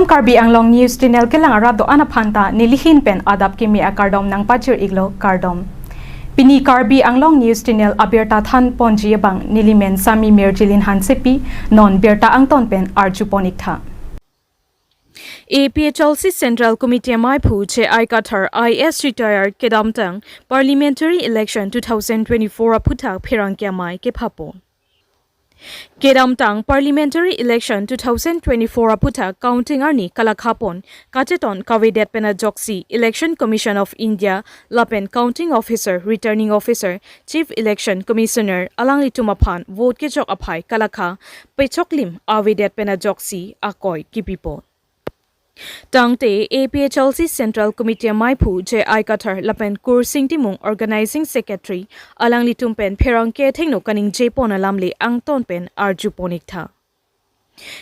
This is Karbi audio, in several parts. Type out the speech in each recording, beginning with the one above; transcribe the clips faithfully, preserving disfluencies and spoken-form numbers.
Karbi Anglong News Channel kelang arat do-an aphan ta nelihin pen adap kimi akardom nangpajir-iklo, kardom. Pini Karbi Anglong News Channel abirta thanponji abang nelimen Sami Mirjilin Hansepi, non birta angton pen arjupon-iktha. A P H L C Central Committee amaiphu J I Kathar, I A S retired, kedamtang Parliamentary Election two thousand twenty-four aphuthak pherangke amei kephapo. Kedamtang Parliamentary Election two thousand twenty-four aphuthak counting arni kalakhapon kacheton kavedet pen ajoksi Election Commission of India lapen Counting Officer, Returning Officer, Chief Election Commissioner alanglitum aphan vote kejok aphai kalakha pechoklim avedet pen ajoksi akoi kipipo. Tangte A P H L C Central Committee amaiphu J I Kathar lapen Kursing Timung, Organizing Secretary, alanglitum pen pherangke athengno kaningjepon alamle angton pen arjupon-iktha.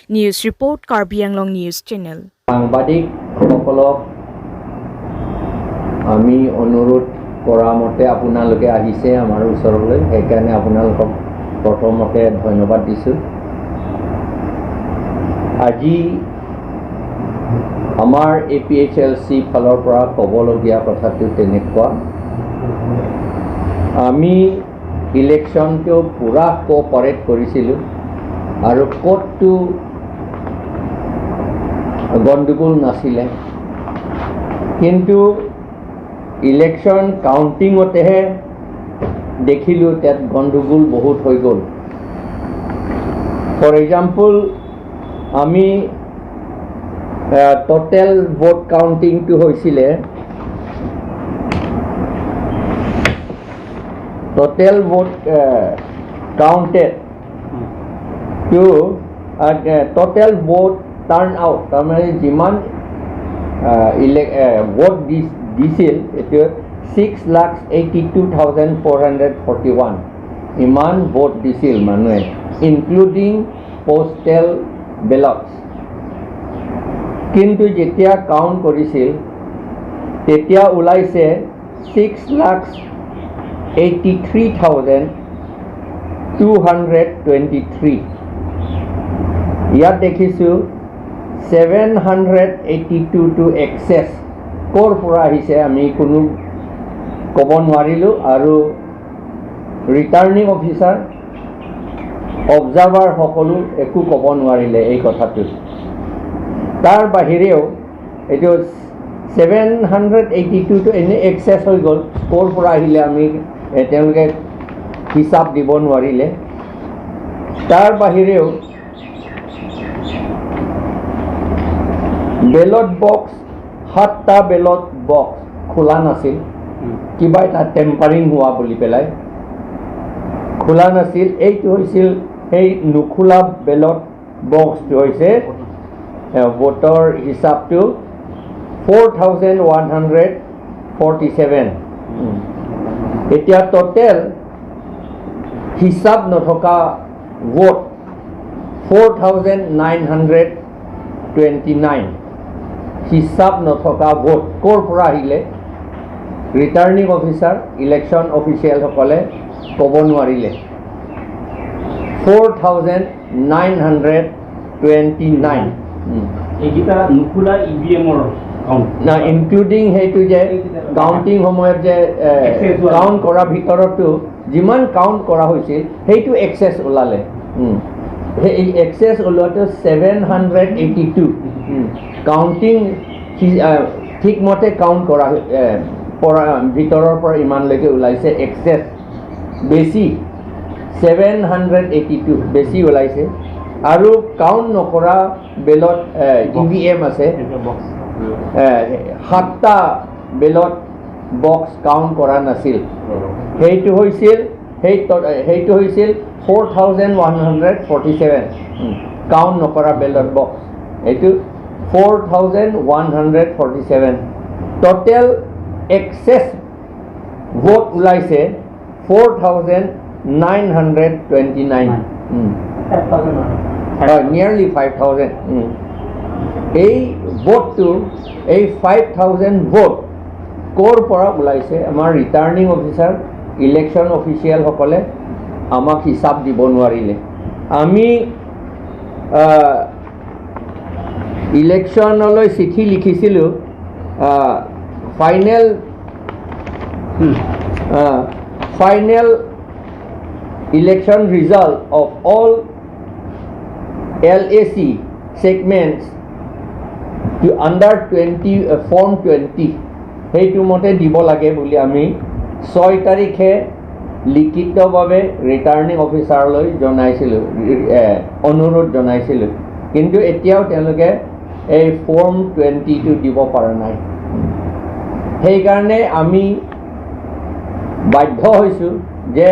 News report, Karbi Anglong News Channel. সাংবাদিকসকলক আমি অনুৰোধ কৰা মতে আপোনালোকে আহিছে আমাৰ ওচৰলৈ, সেইকাৰণে আপোনালোকক প্ৰথমতে ধন্যবাদ দিছোঁ। আজি আমাৰ এ পি এইচ এল চি ফালৰ পৰা ক'বলগীয়া কথাটো তেনেকুৱা, আমি ইলেকশ্যনটো পূৰা কোঅপাৰেট কৰিছিলোঁ আৰু ক'তো গণ্ডগোল নাছিলে, কিন্তু ইলেকশ্যন কাউণ্টিঙতেহে দেখিলোঁ তাত গণ্ডগোল বহুত হৈ গ'ল। ফৰ এক্সাম্পল, আমি টোটেল ভোট কাউণ্টিংটো হৈছিলে, total vote counted to total vote turn out, তাৰমানে যিমান ইলে ভোট দি দিছিল, এইটো six lakh eighty two thousand four hundred forty one, ইমান ভোট দিছিল মানুহে, ইনক্লুডিং পোষ্টেল বেলটছ। কিন্তু যেতিয়া কাউণ্ট কৰিছিল, তেতিয়া ওলাইছে six lakh eighty three thousand two hundred twenty three. ইয়াত দেখিছোঁ ছেভেন হাণ্ড্ৰেড এইটি টুটো এক্সেছ। ক'ৰ পৰা আহিছে আমি কোনো ক'ব নোৱাৰিলোঁ আৰু ৰিটাৰ্ণিং অফিচাৰ, অবজাৰ্ভাৰ সকলো একো ক'ব নোৱাৰিলে এই কথাটো। তাৰ বাহিৰেও এইটো ছেভেন হাণ্ড্ৰেড এইটি টুটো এনেই এক্সেছ হৈ গ'ল, ক'ৰ পৰা আহিলে আমি এ, তেওঁলোকে হিচাপ দিব নোৱাৰিলে। তাৰ বাহিৰেও বেলট বক্স, সাতটা বেলট বক্স খোলা নাছিল, কিবা এটা টেম্পাৰিং হোৱা বুলি পেলাই খোলা নাছিল। এইটো হৈছিল সেই নোখোলা বেলট বক্সটো হৈছে, এ, ভোটৰ হিচাপটো four thousand one hundred forty seven. এতিয়া টোটেল হিচাপ নথকা vote four thousand nine hundred twenty nine. হিচাপ নথকা ভোট ক'ৰ পৰা আহিলে, ৰিটাৰ্ণিং অফিচাৰ, ইলেকশ্যন অফিচিয়েলসকলে ক'ব নোৱাৰিলে। Four thousand nine hundred twenty nine. এইকেইটা নুখোলা ই ভি এমৰ কাউণ্ট। না, ইনক্লুডিং সেইটো যে কাউণ্টিং সময়ত যে, এ, এক্সেছ হোৱা। কাউণ্ট কৰাৰ ভিতৰতো যিমান কাউণ্ট কৰা হৈছিল, সেইটো এক্সেছ ওলালে। উম। সেই এক্সেছ ওলোৱাটো ছেভেন হাণ্ড্ৰেড এইটি টু। উম। কাউণ্টিং সি-, আ, ঠিকমতে কাউণ্ট কৰা, এ, পৰা, ভিতৰৰ পৰা ইমানলৈকে ওলাইছে এক্সেছ। বেছি, ছেভেন হাণ্ড্ৰেড এইটি টু বেছি ওলাইছে। আৰু কাউণ্ট নকৰা বেলট, এ, ই ভি এম আছে, এইটো বক্স। এ, সাতটা বেলট বক্স কাউণ্ট কৰা নাছিল। সেইটো হৈছিল, সেই ত-, সেইটো হৈছিল four thousand one hundred forty seven. Count নকৰা বেলট বক্স এইটো four thousand one hundred forty seven. Total excess vote ওলাইছে four thousand nine hundred twenty nine. Um. Five thousand হয়। হয়, নিয়াৰলি ফাইভ থাউজেণ্ড। উম। এই ভোটটো, এই ফাইভ থাউজেণ্ড ভোট ক'ৰ পৰা ওলাইছে? আমাৰ ৰিটাৰ্ণিং অফিচাৰ, ইলেকশ্যন অফিচিয়েলসকলে আমাক হিচাপ দিব নোৱাৰিলে। আমি, আহ, ইলেকশ্যনলৈ চিঠি লিখিছিলোঁ। Final final election result of all L A C segments to under twenty form twenty সেইটো মতে দিব লাগে বুলি আমি ছয় তাৰিখে লিখিতভাৱে ৰিটাৰ্ণিং অফিচাৰলৈ জনাইছিলোঁ, এ, অনুৰোধ জনাইছিলোঁ। কিন্তু এতিয়াও তেওঁলোকে এই ফৰ্ম টুৱেণ্টিটো দিব পৰা নাই। সেইকাৰণে আমি বাধ্য হৈছোঁ যে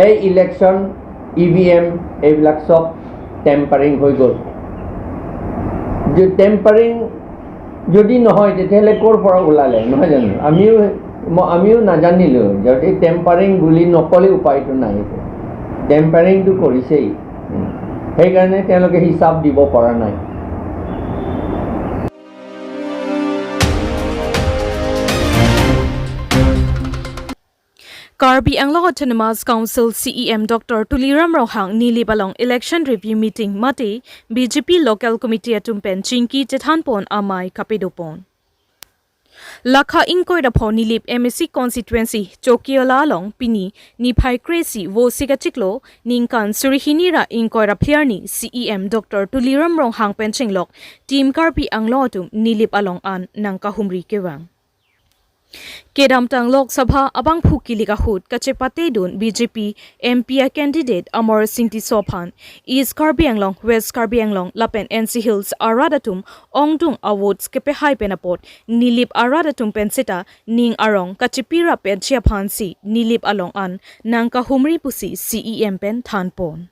এই ইলেকশ্যন ই ভি এম এইবিলাক চব টেম্পাৰিং হৈ গ'ল। যে টেম্পাৰিং যদি নহয়, তেতিয়াহ'লে ক'ৰ পৰা ওলালে, নহয় জানো? আমিও ম- আমিও নাজানিলোঁ। যদি টেম্পাৰিং বুলি নক'লে উপায়টো নাই। টেম্পাৰিংটো কৰিছেই। সেইকাৰণে তেওঁলোকে হিচাপ দিব পৰা নাই। Karbi Anglong Autonomous Council C E M Doctor Tuliram Ronghang Nilip along election review meeting mate B J P local committee atum pen chingki chethanpon amei kapadopon. Lakha ingkoi ra pho Nilip M A C constituency Chokiola along pini niphai kre-isi Vosik achiklo ningkan suri hini ra ingkoi ra phli arni C E M Doctor Tuliram Ronghang pen chenglok Team Karbi Anglong atum Nilip along an nangkahumri kevang. Kedamtang Lok Sabha abangphu kilik ahut kachepatedun B J P M P a candidate Amarsing Tisso aphan East Karbi Anglong, West Karbi Anglong lapen N C Hills arat atum ongdung a votes kepehai pen apot Nilip arat atum pen seta ning arong kachepi ra pensi aphansi Nilip along an nangkahumri pusi C E M pen thanpon.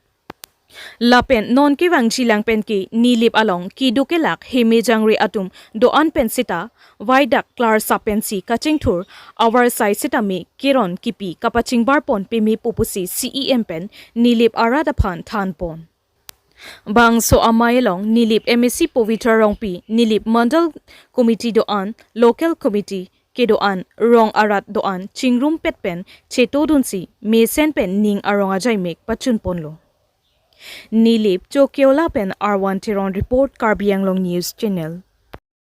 Lapen non kevangji lang pen ke Nilip along kedo kelak heme jangre atum do-an pen seta vaidak klarsap pensi kachingthur avarsai sitame keron kipi kapachingbarpon pemepo pusi C E M pen Nilip arat aphan thanpon. Bangso amei along Nilip M A C Pavitra Rongpi, Nilip Mandal Committee do-an, Local Committee kedo-an, rong arat do-an chingrumpet pen chetodunsi mesen pen ning arong ajaimek pachunponlo. Nilip Chokiola pen R one Teron report, Karbi Anglong News Channel.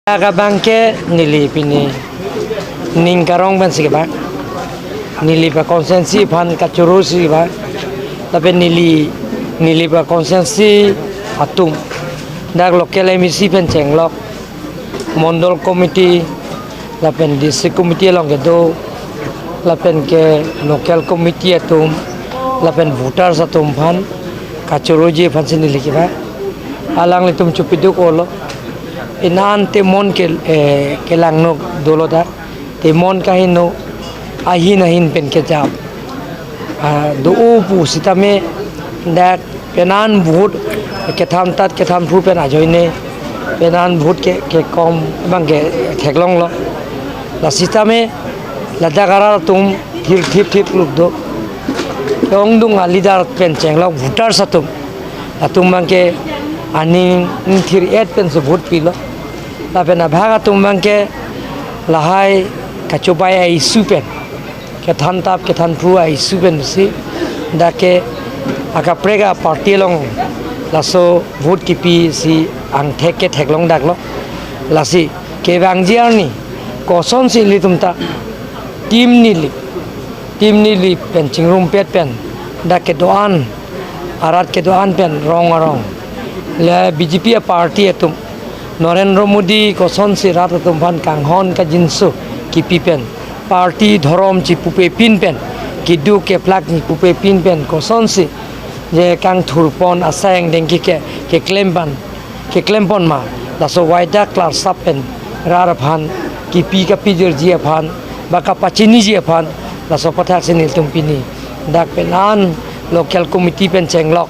Dak abang ke Nilip pini ning karong pensi kevang. Nilip a constituency aphan kachoro si kevang. Lapen Nilip, Nilip a constituency atum dak local M A C pen chenglok, Mandal Committee, lapen District Committee along kedo, lapen ke Local Committee atum, lapen voters atum aphan kachoroji aphansi neli kevang. Alanglitum chopiduk-olo. Inan temon ke, eh, kelangno dolo dak. Temon kaheno ahin ahin pen kejap. Ah, do-o pu sitame dak penan vote kethan tat kethan phru pen ajoine penan vote ke, kekom abang ke theklonglo. La sitame ladak arat atum thir thip thip luk do. Ongdung a leader pen chenglok voters atum. Atum abang ke aning thir-et pensi vote pilo. Lapen abhag atum abang ke lahai kachobai a-issue pen, kethan tap kethan phru a-issue pensi dak ke akaprek a party along laso vote kipisi angthek ke theklong daklo. Lasi kevangji arni kosonsi ilitum ta Team Nilip, Team Nilip pen chingrumpet pen dak kedo-an, arat kedo-an pen rong arong, le B J P a party atum, Narendra Modi kosonsi rat atum aphan kanghon kangjinso kipi pen, party dhorom chipupepin pen, keduk keplak chipupepin pen kosonsi je kangthurpon asai angdeng ke, ke, keklem pen, keklempon ma, laso vaidak klarsap pen rat aphan kipi kapijirji aphan ba kapachiniji aphan, laso aphuthaksi nelitum pini dak penan Local Committee pen chenglok,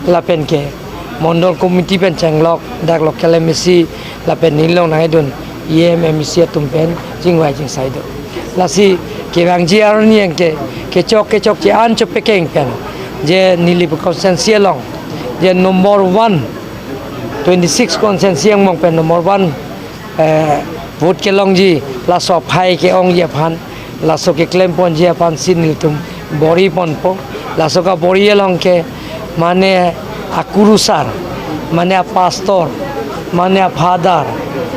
lapen ke Mandal Committee pen chenglok, dak local M A C lapen neli along nangdun E M, M A C atum pen chingvai chingsai do. Lasi kevangji arni abang ke kechok kechok che-an chopekeng pen je Nilip constituency along je number one, twenty-six constituency angbong pen number one, eh, vote kelongji, laso aphai ke-ongji aphan, laso keklemponji aphansi nelitum bor-iponpo. Laso kabor-i along ke mane akurusar, mane apastor, Mane aphadar,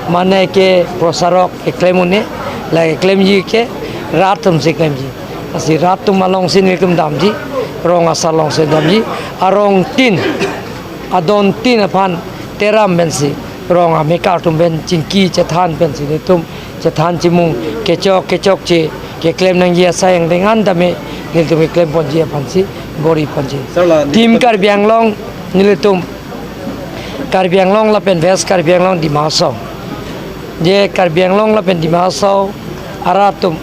mane ke prosarok keklem un-e, la keklemji ke rat atum si klemji. Lasi rat atum alongsi nelitum damji, rong asar alongsi damji, arong tin, adon tin aphan teram pensi, rong amekar atum pen chingki chethan pensi nelitum chethan chimung kechok kechokche keklem nangji asai angdeng an tame nelitum keklem ponji aphansi bor-i ponji. Sir, la Team Karbi Anglong nelitum Karbi Anglong lapen West Karbi Anglong Dima Hasao. Je Karbi Anglong lapen Dima Hasao arat atum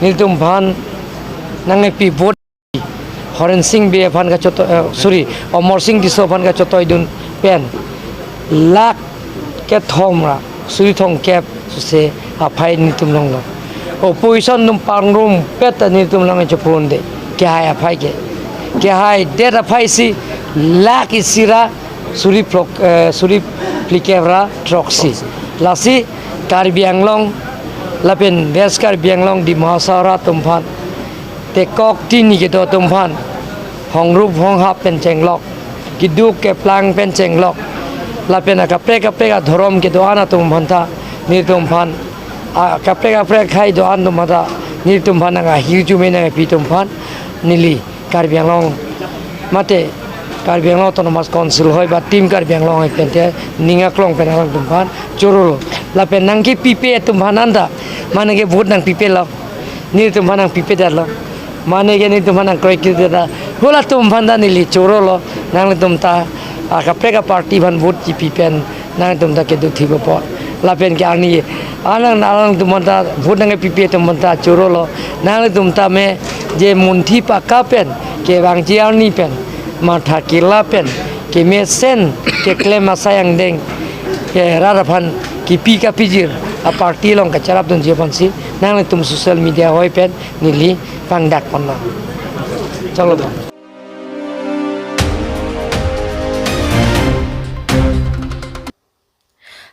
nelitum aphan nangkepi vote Horen Sing Bey aphan kachotoi, eh, sorry, Amarsing Tisso aphan kachotoi dun pen lakh kethom ra suri thomkep suse aphai nelitum longlo. Opposition atum pangrumpet ta nelitum along chopron de. Kehai aphai ke. Kehaidet aphai si lakh isi ra suri phlok, eh, suri phlikep ra throksi. Lasi Karbi Anglong lapen West Karbi Anglong Dima Hasao arat atum aphan tekok tini kedo atum aphan hongrup honghap pen chenglok, keduk keplang pen chenglok, lapen akaprek kaprek adhorom kedo-an atum aphan ta nelitum aphan, akaprek kaprek akhei do-an atum aphan ta nelitum aphan nang ahirjume nangpi atum aphan neli Karbi Anglong mate Karbi Anglong Autonomous Council ahoi ba Team Karbi Anglong ahoi pen te ning aklong pen alangtum aphan chorolo. Lapen nangkepipe atum aphan anta mane ke vote nangpipelo, nelitum aphan nangpipedetlo. Mane ke nelitum aphan nangkroikredetlo. Hulatum aphan ta neli chorolo. Nanglitum ta akaprek aparty aphan vote chipi pen nangtum ta kedo thip apot. Lapen ke arni alang alangtum aphan ta vote nangkepipe atum aphan ta chorolo. Nanglitum tame je munthi paka pen kevangji arni pen matha kela pen kemesen keklem asai angdeng ke rat aphan kipi kapijir aparty along kacharap dunji aphansi nanglitum social media ahoi pen neli pangdak ponlo. Chalo.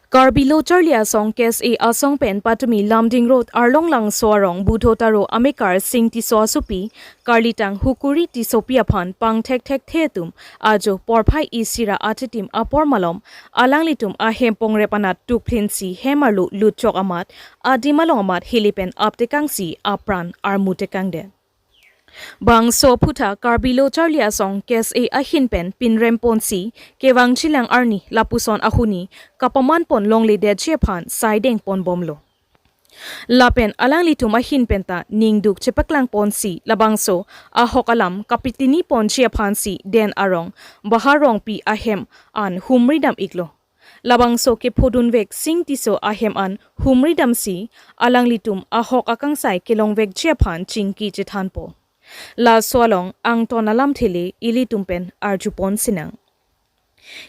Karbi Lo Charli Asong K S A asong pen patumi Lumding Road, Arlonglangso arong Budho Taro amekar Sing Tisso asopi, karlitang Hukuri Tissopi aphan pangthekthekthe atum ajo porphai isi ra atitim apor malom alanglitum ahem pongrep anat tukphlinsi hem arlo lutchok amat adim along amat hili pen aptekangsi apran armu tekangdet. Bangso aphuthak Karbi Lo Charli Asong K S A ahin pen pinrem ponsi kevangjilang arni lapuson ahuni kapaman pon longledetji aphan saideng ponbomlo. Lapen alanglitum ahin pen ta ningduk chepaklang ponsi labangso ahok alam kapitini ponji aphansi den arong Bahar Rongpi ahem an humri dam iklo. Labangso kephodunvek Sing Tisso ahem an humri damsi alanglitum ahok akangsai kelongvekji aphan chingki chethanpo. Laso along angton alamthe le ilitum pen arjupon sinang.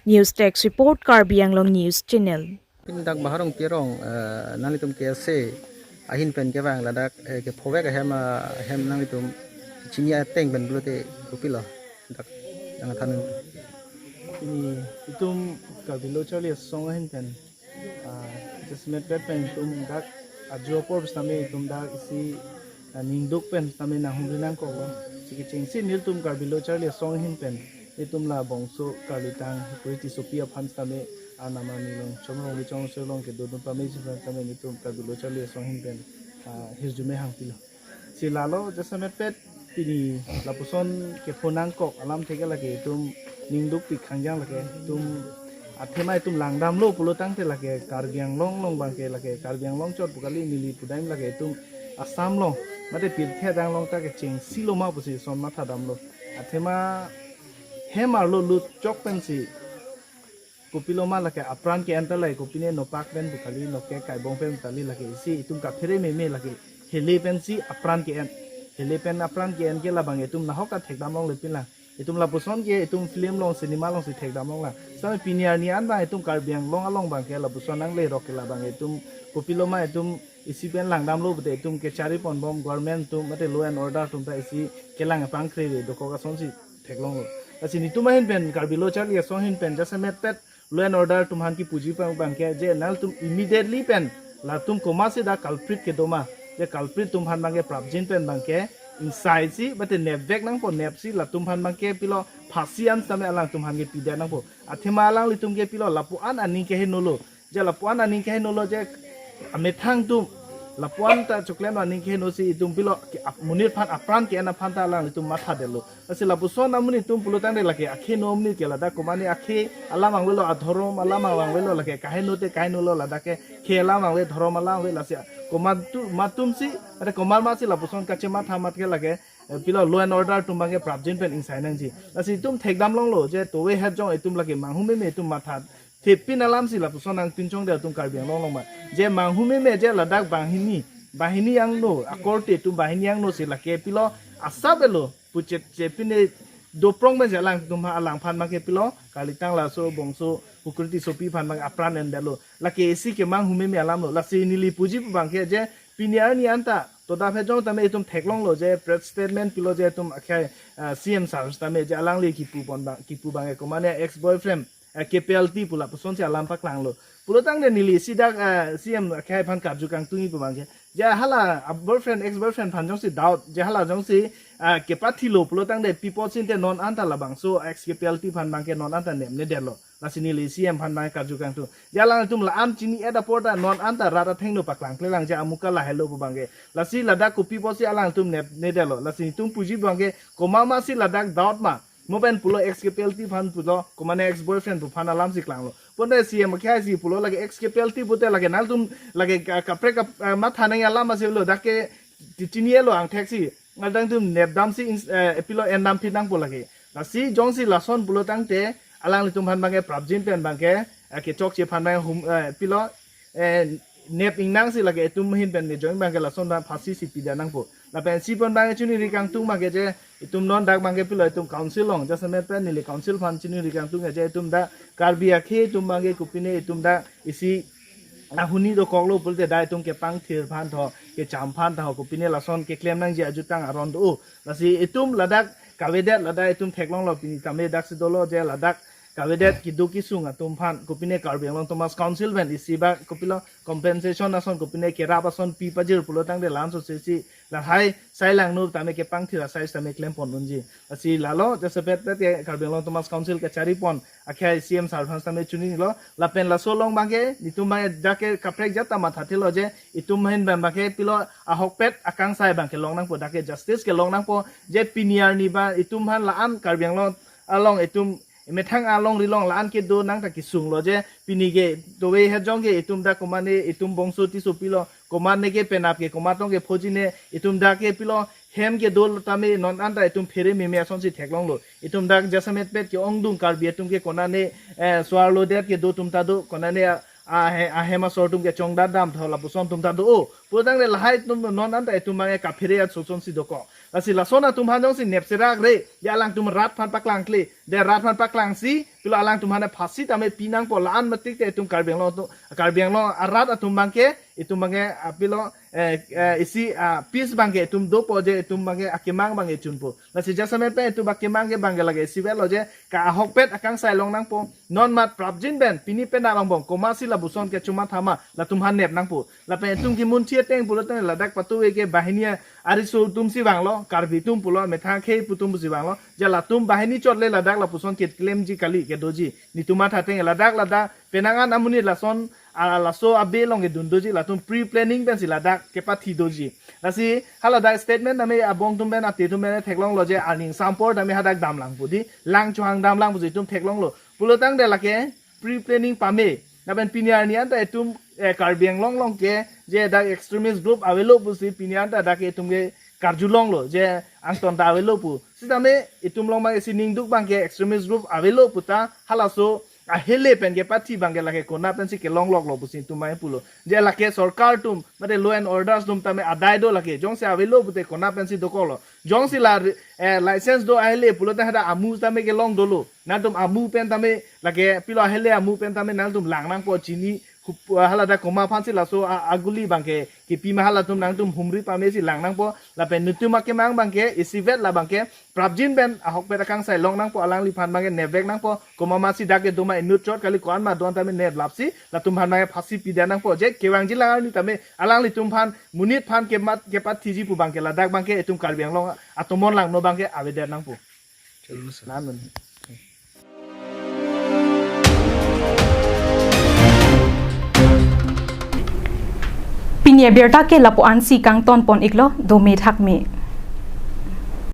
News Desk Report, Karbi Anglong News Channel. Pini dak Bahar Rongpi arong, eh, nanglitum K S A ahin pen kevang ladak, eh, kephovek ahem, ah, ahem nanglitum chini ateng pen pulote kopilo dak nangthan. Pini itum Karbi Lo Charli Asong ahin pen, ah, jasemet pet pen itum dak ajo apor sitame itum dak isi, ah, ningduk pen sitame nanghumri nangkoklo. Isi kechengsi nelitum Karbi Lo Charli Asong ahin pen itum labangso karlitang Hukuri Tissopi aphan sitame anam arni along chomrong lichong serlong kedodun pame sitame itum Karbi Lo Charli Asong ahin pen, ah, hirjume hangpilo. Si lalo jasemet pet pini lapuson kepho nangkok alamthe ke lake itum ningdukpik khangjang lake itum athema itum langdamlo pulotangte lake Karbi Anglong along abangke lake Karbi Anglong chot pu kali neli pudam lake itum Assam along mate pirthe adang along ta kechengsi loma pusi son mathadamlo. Athema hem arlo lutchok pensi kopiloma lake apran ke-en ta lake kopine nopak pen pu kali noke kaibong pen pu kali lake isi itum kaphere meme lake hele pensi apran ke-en. Hele pen apran ke-en ke labang itum nahok ta thekdam longle pinlang. Itum lapuson ke itum film along cinema alongsi thekdam longlang. Sitame pini arni an abang itum Karbi Anglong along abangke lapuson nanglerok ke labang itum kopiloma itum isi pen langdamlo pute itum kechari ponbom government atum mate law and order atum ta isi kelang pangkre dokok asonsi theklonglo. Lasi nelitum ahin pen Karbi Lo Charli Asong ahin pen jasemet pet law and order atum aphan kipuji pang abangke je nangtum immediately pen latum komatsi dak culprit kedoma je culprit atum aphan abangke prapjin pen abangke ingsai si, mate nepvek nangpo, nepsi latum aphan abangke pilo phasi an sitame alangtum aphan ke pidet nangpo. Athema alanglitum ke pilo lapu-an aning kehenolo. Je lapu-an aning kehenolo je amethang atum lapu-an ta choklem aning keheno si itum pilo ke ap-, monit aphan apran ke-en aphan ta alanglitum mathadetlo. Lasi lapuson amonit atum pulotangte lake akheno amonit ke ladak komatne akhe alam vangvelo, adhorom alam vangvelo, lake kaheno te kahenolo, ladak ke khe alam vangve, dhorom alam vangve, lasi komat atum, matum si, ate komat ma si lapuson kachematha amat ke lake, eh, pilo law and order atum abangke prapjin pen ingsai nangji. Lasi itum thekdam longlo je towe het jong itum lake manghumeme itum matha thepin alam si lapuson nangpinchongdet atum Karbi Anglong along ma. Je manghumeme je ladak banghini, banghini angno, akorte atum banghini angno si lake pilo asap elo puchet je pine doprong pen je alangtum ha alangphan abangke pilo kalitang laso bongso hukriti sopi aphan abang apran endetlo. Lake isi ke manghumeme alamlo. Lasi neli puji pu abangke je pini arni anta toda phejong tame itum theklonglo je press statement pilo je itum akhai, ah, C M sir tame je alangli kipu pon abang, kipu abangke komatne ex boyfriend, eh, K P L T pu lapuson si alam paklanglo. Pulotangte neli isi dak, eh, C M akhai aphan karju kangtungji pu abangke je hala, ah, boyfriend, ex boyfriend aphan jongsi doubt, je hala jongsi, ah, kepathilo pulotangte pi apotsi te non anta labangso ex K P L T aphan abangke non anta nepnedetlo. Lasi neli C M aphan abang karju kangtung. Je alangtum la-an chini-et apor ta non anta rat athengno paklangklelang je amuka lahelo pu abangke. Lasi ladak kopi apotsi alangtum nepnedetlo. Lasi itum puji abangke komat ma si ladak doubt ma. Mo pen pulo ex K P L T aphan pulo, komatne ex boyfriend pu aphan alam si klanglo. Bonta C M akhai si pulo lake ex K P L T pute lake nangtum lake ka-, kaprek kap-, eh, matha nangji alam asi lo, dak ke ti chini-etlo angthek si. Alangtum nepdam si ins-, eh, pilo endam phit nangpo lake. Lasi jongsi lason pulotangte alanglitum aphan abangke prapjin pen abangke, eh, kechokche aphan abangke hum, eh, pilo, eh, nep ingnang si lake itum ahin pen nejong abangke lason abang phasi si pidet nangpo. Lapen isi pon abangke chiningri kangtung abangke je itum non dak abangke pilo itum council along jasemet pen neli council aphan chiningri kangtung je itum dak Karbi akhei atum abangke kopine itum dak isi ahuni dokoklo pulote dak itum kepangthir aphan tho, kecham aphan tho, kopine lason keklem nangji ajutang aron do. Lasi itum ladak kavedet ladak itum theklonglo pini tame daksi dolo je ladak kavedet keduk kesung atum aphan kopine Karbi Anglong Autonomous Council pen isi bak kopilo compensation ason kopine kerap ason pi pajir pulotangte la-an so si lahai sai langno tame kepangthir asai tame klem pon unji. Lasi lalo jasemet pet ke Karbi Anglong Autonomous Council kachari pon akhai C M sir aphan tame chinilo. Lapen laso along abangke itum abangke dak ke kaprek jat ta mathathelo je itum ahin pen abangke pilo ahokpet akangsai abangke long nangpo, dak ke justice ke long nangpo, je pini arni ba itum aphan la-an Karbi Anglong along itum methang alongri along la-an kedo nang ta kesunglo je pini ke towe het jong ke itum dak komatne itum bongso Tisso pilo, komatne ke penap ke komat tong ke phojine, itum dak ke pilo hem kedo tame non anta itum phere meme ason si theklonglo. Itum dak jasemet pet ke ongdung Karbi atum ke konane, eh, suarlo det kedo atum ta do, konane a, a, he, ahem asor atum ke chongdat dam tho lapuson atum ta do. O, pulotangte lahai atum non anta itum abangke kaphere ason si dokok. Lasi lason atum aphan jongsi nepserak re, je alangtum rat aphan paklangkle, de rat aphan paklangsi pilo alangtum aphan phasi tame pi nangpo, la-an matik te itum Karbi Anglong atum, Karbi Anglong arat atum abangke, itum abangke, ah, pilo, eh, eh, isi, ah, peace abangke itum dopo je itum abangke akemang abangke chunpo. Lasi jasemet pen itum akemang ke abangke lake isi vetlo je ka ahokpet akangsai long nangpo. Non mat prapjin pen pini pen abang bong komat si lapuson kechomatha ma latum aphan nep nangpo. Lapen itum kemunthi ateng pulotangte ladak patuve ke banghini ariso atum si vanglo, Karbi atum pulo, methang akhei atum pusi vanglo. Je latum banghini chotle ladak lapuson keklemji kali kedoji. Netum matha ateng ladak ladak penang an amonit lason, ah, laso abe along kedun doji, latum pre-planning pensi ladak kepathi doji. Lasi haladak statement tame abong atum pen ate atum pen theklonglo je aning sampor tame hadak damlang pu di, lang chohang damlang pusi itum theklonglo. Pulotangte lake pre-planning pame. Lapen pini arni anta itum, eh, Karbi Anglong along ke je dak extremist group avelo pusi pini anta dak itum ke karjulonglo je angton ta avelo pu. Sitame itum along abang isi ningduk abangke extremist group avelo puta halaso ahele pen kepathi abangke lake kona pensi kelongloklo pusi itum abang pulo. Je lake sorkar atum, mate law and orders atum tame adai do lake. Jongsi avelo pute kona pensi dokoklo. Jongsi la, eh, license do ahele pulote hadak amu tame kelong dolo. Nangtum amu pen tame lake pilo ahele amu pen tame nangtum lang nangpo chini Kup-, haladak komat aphansi laso a-, aguli abangke kipi ma, halatum nangtum humri pamesi lang nangpo, lapen netum akemang abangke isivet labangke prapjin pen ahokpet akangsai long nangpo, alangliphan abangke nepvek nangpo, komat masi dak kedo ma inut chot kali, ko-an ma do-an tame neplapsi latum aphan abangke phasi pidet nangpo, je kevangji alang arni tame alanglitum aphan monit aphan kemat kepathiji pu abangke ladak abangke itum Karbi Anglong atomon langno abangke avedet nangpo. Chalo, sir. Nanun. Pini abirta ke lapu-ansi kangton pon iklo, dome thakme.